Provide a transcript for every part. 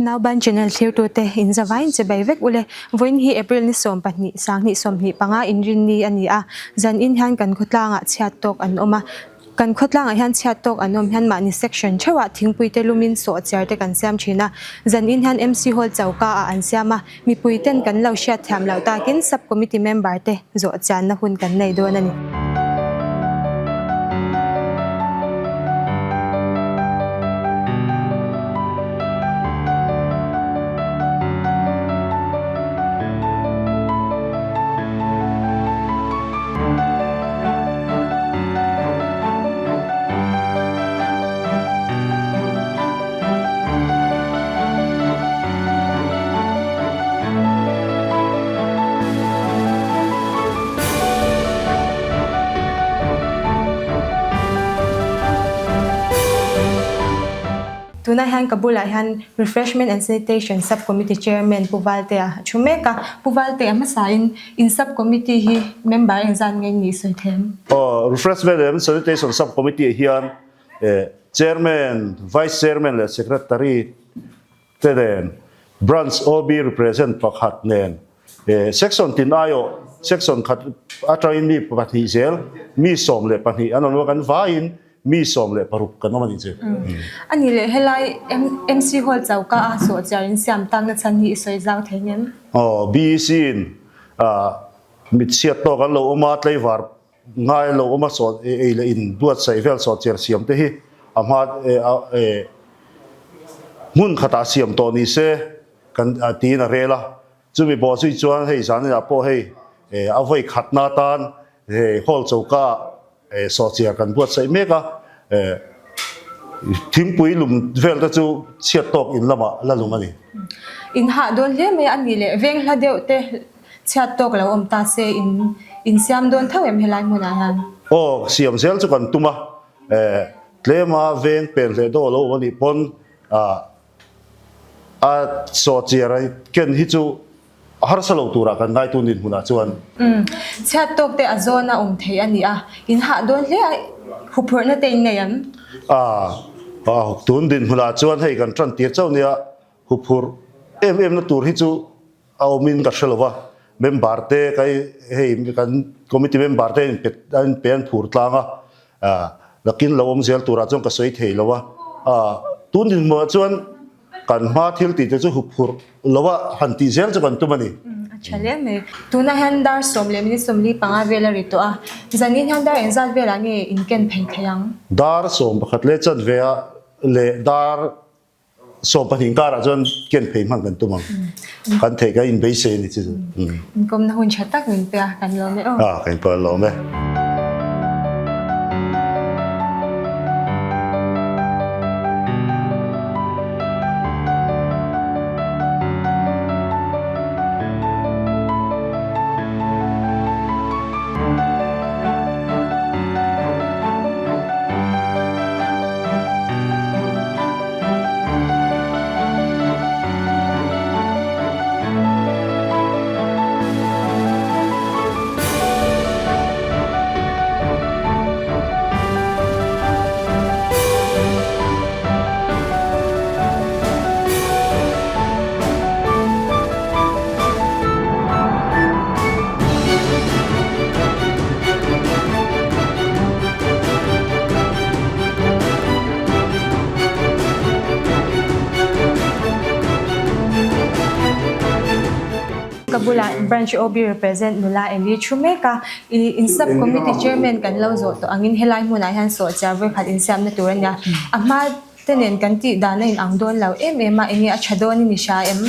Nauban channel thlirtute in zavain che bai vek ule. Vawiin hi April ni 12 2025 inrinni a ni a, zan in hian kan khawtlangah chhiat tawk an awm a. Kan khawtlangah hian chhiat tawk an awm hian mahni section theuhah thingpui te lumin sawh chiar te kan siam thin a. Zan in hian MC Hall choka ah an siam a, mipui ten kan lo hriat thiam loh takin Sub Committee member te zawh chianna hun kan nei dawn a ni. Tunah hian ka bulah hian Refreshment and Sanitation Sub-Committee Chairman Pu Valtea a thu mek a. Pu Valtea hmasain In sub committee hi member engzat nge nih sawi thei ang? Aw, Refreshment and Sanitation Sub Committee ah hian Chairman, Vice Chairman leh Secretary te nen Branch OB represent pakhat nen Section tin aiawh Section khat atangin mi pahnih zel mi 12 an awm a, kan vaiin Mi 16 kan awm a nih chu. A nih leh helai MC Hall choka a sawhchiar in siam takna chhan hi i sawi zau thei ngem? Aw, BEC in mit chhiat tawk an lo awm a, tlaivar ngai an lo awm a, saw ei leh in buatsaih vel sawhchiar siam te hi a hma hmun khatah siam tawh ni se kan tiin a rel a. Chumi bawh zui chuan hei zaninah pawh hei a vawi khatna atan hall choka Sawhchiar kan buatsaih mek a, thingpui lum vel te chu chhiat tawk in lamah la lum a ni. In hah dawn hle mai a ni leh veng hla deuh te chhiat tawk lo awm ta se in in siam dawn tho em helai hmunah hian? Aw, siam zel chu kan tum a, tlema veng pen hleh dawh lo awm a nih pawn a sawhchiar ken hi chu A harsa lo turah kan ngaitu nin hmunah chuan. Umm, chhiat tawk te a zawn a awm thei a ni a, in hah dawn hle a, huphurhna te in nei em? A, tun dinhmunah chuan hei kan tan tir chauh nia, huphurh em em na tur hi chu a awmin ka hre lo va, member te kai hei kan committee member te in pe an pe an phur tlang a, nakin lo awm zel turah chuan ka sawi thei lo a, tun dinhmunah chuan Kan hma thil tih te chu huphurh lo a han tih zel chu kan tum a ni. A tha hle mai. Tunah hian dar sawm leh minute 45 vel a ri tawh a. Zanin hian dar engzat velah nge in ken phei thei ang? Dar 11 leh chanve ah leh dar 12 inkarah chuan ken phei hman kan tum ang. Kan theih kan inbeisei a ni chu chu. Inkawmna hun tha tak min pe a, kan lawm e aw. A, kan inpawh an lawm e. Ka bulah Branch OB represent nula Eli thu mek a, i in sub committee chairman kan lo zawh tawh angin helai hmunah hian sawhchiar vawikhat insiamna tur a nia. A hma te nen kan tih dan a inang dawn lo em em a, enge a tha dawn i ni hria em?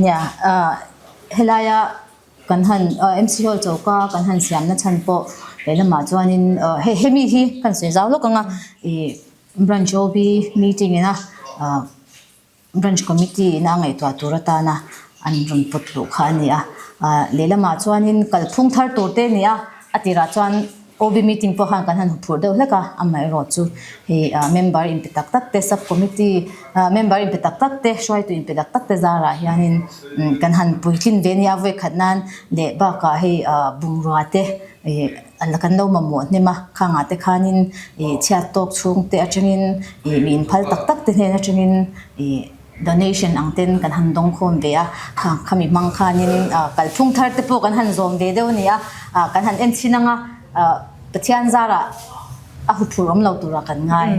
Nia, helaia kan han MC Hall choka kan han siamna chhan pawh lehlamah chuanin hei hemi hi kan sawi zau lawk ang a, ih Branch OB meeting ina Branch Committee ina ngaihtuah tur atana an rawn pawt luh kha a ni a. Lehlamah chuanin kalphung thar tur te a ni a, a tirah chuan OB meeting pawh khan kan han huphurh deuh hlek a, amaherawh chu hei member inpe tak tak te sub committee member inpe tak tak te hruaitu inpe tak tak te zarah hianin kan han puitlin ve nia vawikhat nan leh bakah hei bungrua te ih kan lo mamawh hnem a, khangah te khanin ih chhiat tawk chhung te atangin ih mi inphal tak tak te hnen atangin ih. Donation ang ten kan han dawng khawm ve a, khami hmang khanin kalphung thar te pawh kan han zawm ve deuh a ni a, kan han en chhin ang a, Pathian zarah a huphurh awm lo turah kan ngai.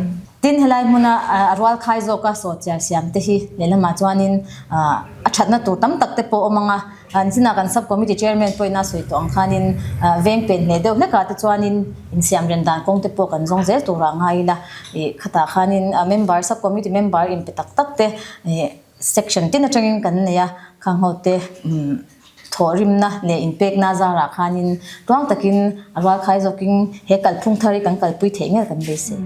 Tin, helai hmuna a rual khai zawka sawhchiar siam te hi lehlamah chuanin a thatna tur tam tak te pawh awm ang a, Nichinah kan Sub Committee Chairman pawhin a sawi tawh ang khanin veng pen hle deuh hlekah te chuanin insiam rem dan kawng te pawh kan zawng zel turah ngai ila ih khatah khanin member Sub Committee member inpe tak tak te ih section tin atangin kan nei a, khang ho te thawhrimna leh inpekna zarah khanin tluang takin a rualkhai zawkin he kalphung thar hi kan kalpui theih ngei kan beisei.